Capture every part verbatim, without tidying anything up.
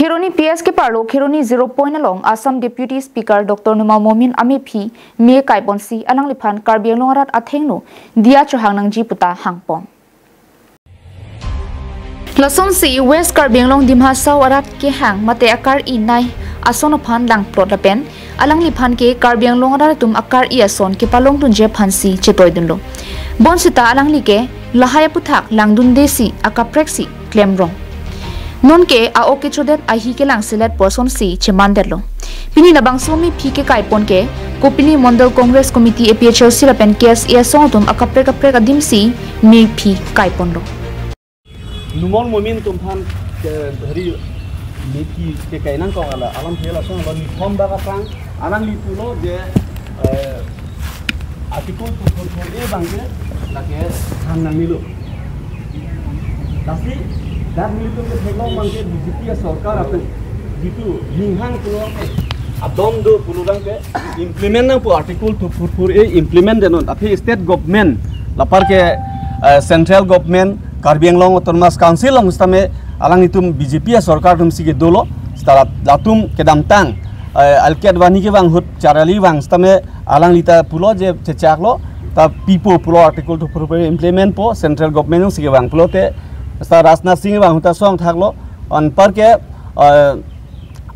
Kheroni P S keparlo Kheroni Zero Point along Assam Deputy Speaker Doctor Numal Momin amephi me kaiponsi alangliphan Karbi Anglong arat athengno diya chohang nangji puta hangpon. Lasonsi West Karbi Anglong Dima Hasao arat kehang mate akar-i nai ason aphan langplot lapen alangliphan ke Karbi Anglong arat atum akar-i ason kepalongdunji aphansi chetoidunlo. Bonsita alangli ke lahai aputhak langdundesi akapreksi klemrong. Nonke a-ok kechodet ahi kelangselet pu asonsi chemandetlo. Pini labangso mephi kekaipon ke Kopili Mondol Congress Committee, A P H L C lapen K S A asong atum akaprek kaprek adimsi mephi kaiponlo. Numal Momin atum aphan ke hari mephi kekai nangkok ala alam phel asong lo nithom bak asang alangli pulo je, eh, Article two four four A abangke lake hang nangnelo. Lasi dak nelitum ketheklong abangke B J P asorkar atum jitu ninghang pulo abangke, adom do pulo abangke implement nangpo Article two four four A implement detnon. Aphi state government lapar ke, eh, central government Karbi Anglong Autonomous Council along sitame alanglitum B J P asorkar atumsi kedolo, sita lat-, latum kedamtang, eh, alket vani kevang ahut charli vang sitame alangli ta pulo je chechaklo, ta pipo pulo Article two four four implement po, central government si kevang pulote, sita Rajnath Singh vang ahut ta song thaklo, anparke, eh,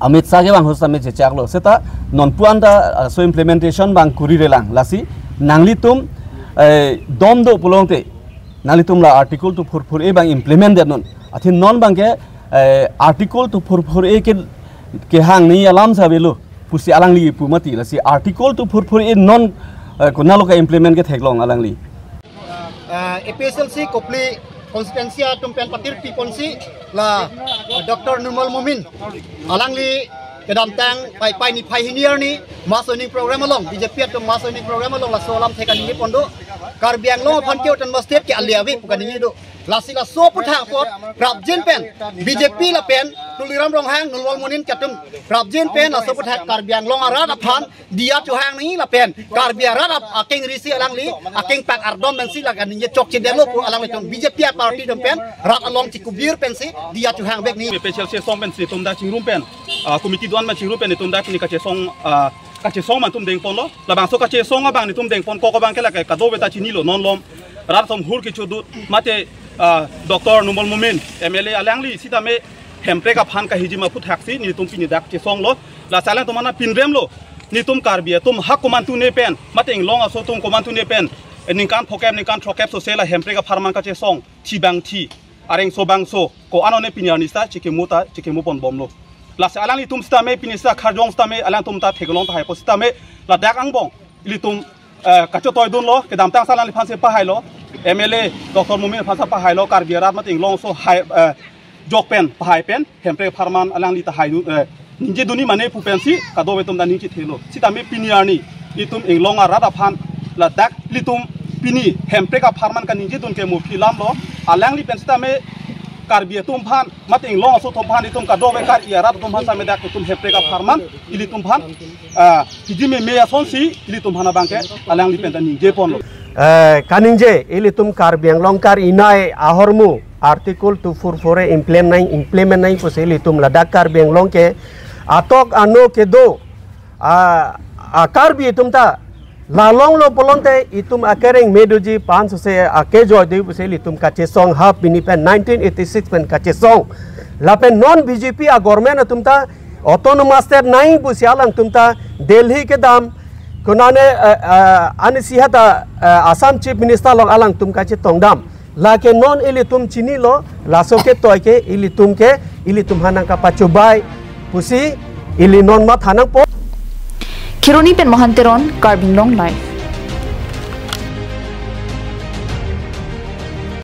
Amit Shah kevang ahut sitame chechaklo. Sita non pu-an ta, eh, laso implementation abang kurirelang. Lasi nanglitum, eh, dom do pulote nanglitum la Article two four four A abang implement detnon. Athe non abangke, eh, Article two four four A ke, kehang ni alam si avelo pusi alangli pu mati. Lasi Article two four four A non, eh, konatlo ke-implement ketheklong alangli. Ah, A P H L C Kopili constituency atum pen patir piponsi la Doctor Numal Momin alangli kedamtang Paipai niphai hini arni mass joining program along, B J P atum mass joining program along laso alamthe kaningje pon do. Karbi Anglong aphan ke autonomous state ke ale ave pu kaningje do. Lasi laso aputhak apot prapjin pen B J P lapen Tuliram Ronghang, Numal Momin atum prapjin pen laso aputhak Karbi Anglong arat aphan diya chohang nangji lapen Karbi arat ap-, akeng risi alangli akeng pak ardom pensi la kaningje chokchedetlo pu alanglitum B J P aparty atum pen rat along chikubir pensi diya chohang vek nangji. A P H L C asong pensi itum dak chingrum pen, ah, committee do-an pen chingrum pen itum dak pini kachesong, ah, kachesong ma itum dengponlo. Labangso kachesong abang itum dengponkok abangke lake kadokave ta chinilo, non malom rat atum hur kechodut mate, ah, Doctor Numal Momin M L A alangli sitame Hemprek aphan kahijim aphuthaksi nelitum pini dak chesonglo. Lasi alangtum aphan pinremlo, nelitum Karbi atum ha komantu ne pen mate inglong aso atum komantu ne pen, eh, ningkan phokep ningkan throkkep sose la Hemprek apharman kachesong, thi bang thi, areng so bang so, ko-an one pini arni sita chekemo ta chekemo ponbomlo. Lasi alanglitum sitame pini sita kharjong sitame alangtum ta theklong tahai po sitame ladak angbong ilitum, eh, kachetoidunlo, kedamtang si alangliphansi pahailo, M L A Doctor Momin aphansi pahailo, Karbi arat mate inglong aso hai, eh, jok pen pahai pen Hemprek apharman alangli ta hai, eh, ningjedunji mane pu pensi kadokave atum ta ningje thelo. Sitame pini arni itum inglong arat aphan ladak ilitum pini Hemprek apharman kaningjedun ke mophi alamlo. Alangli pen sitame Karbi atum aphan mate inglong aso atum aphan itum kadokave kar-i arat atum aphan sitame dak itum Hemprek apharman ilitum aphan, ah, hijim meme asonsi ilitum aphan abangke alangli pen ta ningje ponlo. Eh, kaningje ilitum Karbi Anglong kar-i nai ahormu Article two four four A implement nangji, implement nangji pusi ilitum ladak Karbi Anglong ke atok ano kedo, ah, ah, Karbi atum ta la longlo pulote itum akereng me doji, pan sose akejoi doji pusi ilitum kachesong ha pini pen nineteen eighty six pen kachesong. Lapen non B J P a-government atum ta autonomous state nangji pusi alangtum ta Delhi kedam, konane, eh, eh, anisi hata, eh, Assam Chief Minister along alangtum kachetongdam. Lake non ilitum chinilo, laso ketoi ke ilitum ke, ilitum aphan nangkapachobai pusi ili non matha nangpo. Kheroni pen Mohan Teron, Karbi Anglong Live.